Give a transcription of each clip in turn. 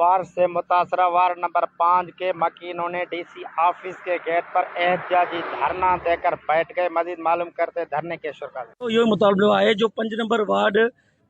बारिश से मुतासरा ward number 5 के मकीनों ने डीसी ऑफिस के गेट पर एहतजाजी धरना देकर बैठ गए। मजीद मालूम करते धरने के शुरका। اهو ئي مطالبو آهي جو 5 نمبر وارڊ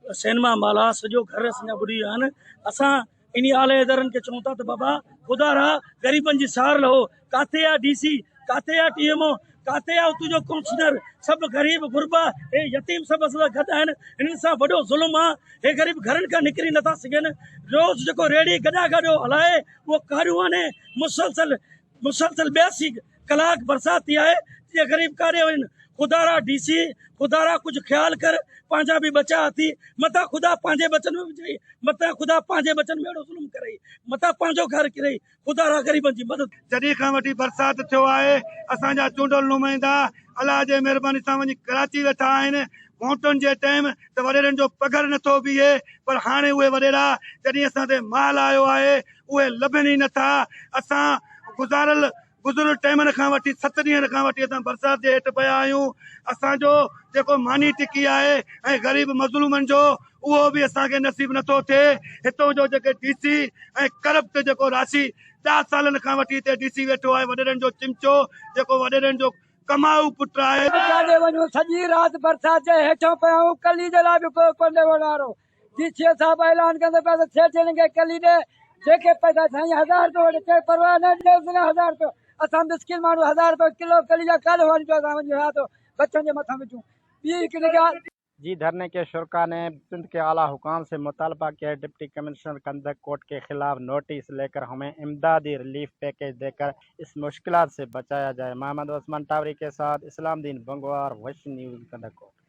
سينما مالا سڄو گهر اسان جا ٻڏي ويا آهن. اسان انهي اعلي ادارن کي چئون ٿا ته بابا خدا را غريبن جي سار لهو. ڪاٿي آ ڊي سي، ڪاٿي آ ٽي ايم او، ڪاٿي آ اتو جو ڪمشنر. سڀ غريب غربا هي يتيم سڀ اسان سان گڏ آهن. هنن سان وڏو ظلم آ. هي غريب گهرن کان نڪري نٿا سگهن. روز جيڪو ريڙهي گڏا گاڏو هلائي اهو ڪاريون آني. مسلسل مسلسل 82 ڪلاڪ برسات ٿي آهي جيئن غريب ڪاڏي وڃن. خدا را ڊي سي خدا را ڪجهه خيال ڪر پنهنجا به ٻچا اٿي متان خدا پنهنجي ٻچن ۾ وجهئي متان خدا پنهنجي ٻچن ۾ اهڙو ظلم ڪرئي متان پنهنجو گهر ڪرئي خدا را غريبن جي مدد. جڏهن کان وٺي برسات ٿيو آهي اسان جا چونڊيل نمائندا الله جي مهرباني سان وڃي ڪراچي ويٺا آهن. ووٽن جي ٽائيم ته وڏيرن جو پگهر نٿو بيهي پر هاڻي اهي وڏيرا جڏهن اسان تي مال آيو آهي اهي لڀن ئي نٿا. اسان گذاريل گذريل ٽائيمن کان وٺي 7 ڏينهن کان وٺي اسان برسات جي هيٺ پيا آهيون. اسان جو جيڪو ماني ٽڪي آهي ۽ غريب مظلومن جو اهو به اسان کي نصيب نٿو ٿئي. هتون جو جيڪي ڊي سي ۽ ڪرپٽ جيڪو راشي 10 سالن کان وٺي هتي ڊي سي ويٺو آهي وڏيرن جو چمچو جيڪو وڏيرن جو ڪمائو پٽ آهي. ڪاڏي وڃون سڄي رات برسات جي هيٺان پيا آهيون ڪلي جي لاء به ڪو ڪونهي وڃڻ وارو. ڊي سي صاحب اعلان ڪندو پيا ته سيٺين کي ڪلي ڏي جيڪي پئسا سائين هزار روپيو وٺي چئي پرواهه نه ڏيوس نه هزار روپيو اسان مسڪين ماڻهو هزار روپيو ڪلو ڪلي جا ڪالهه وڃ پيو اسان وڃي رات بچن جي مٿان وجهون ٻي هڪ ڳالهه. جي ڌرني ڪي شرڪا ني سنڌ ڪي اعليٰ حڪام سي مطالبه ڪيا هي ڊپٽي ڪمشنر ڪنڌڪوٽ ڪي خلاف نوٽيس ليڪر همين امدادي رليف پيڪيج ديڪر اس مشڪلات سي بچايا جائي محمد عثمان ٽاوري ڪي ساٿ اسلام دين بنگوار وش نيوز ڪنڌڪوٽ.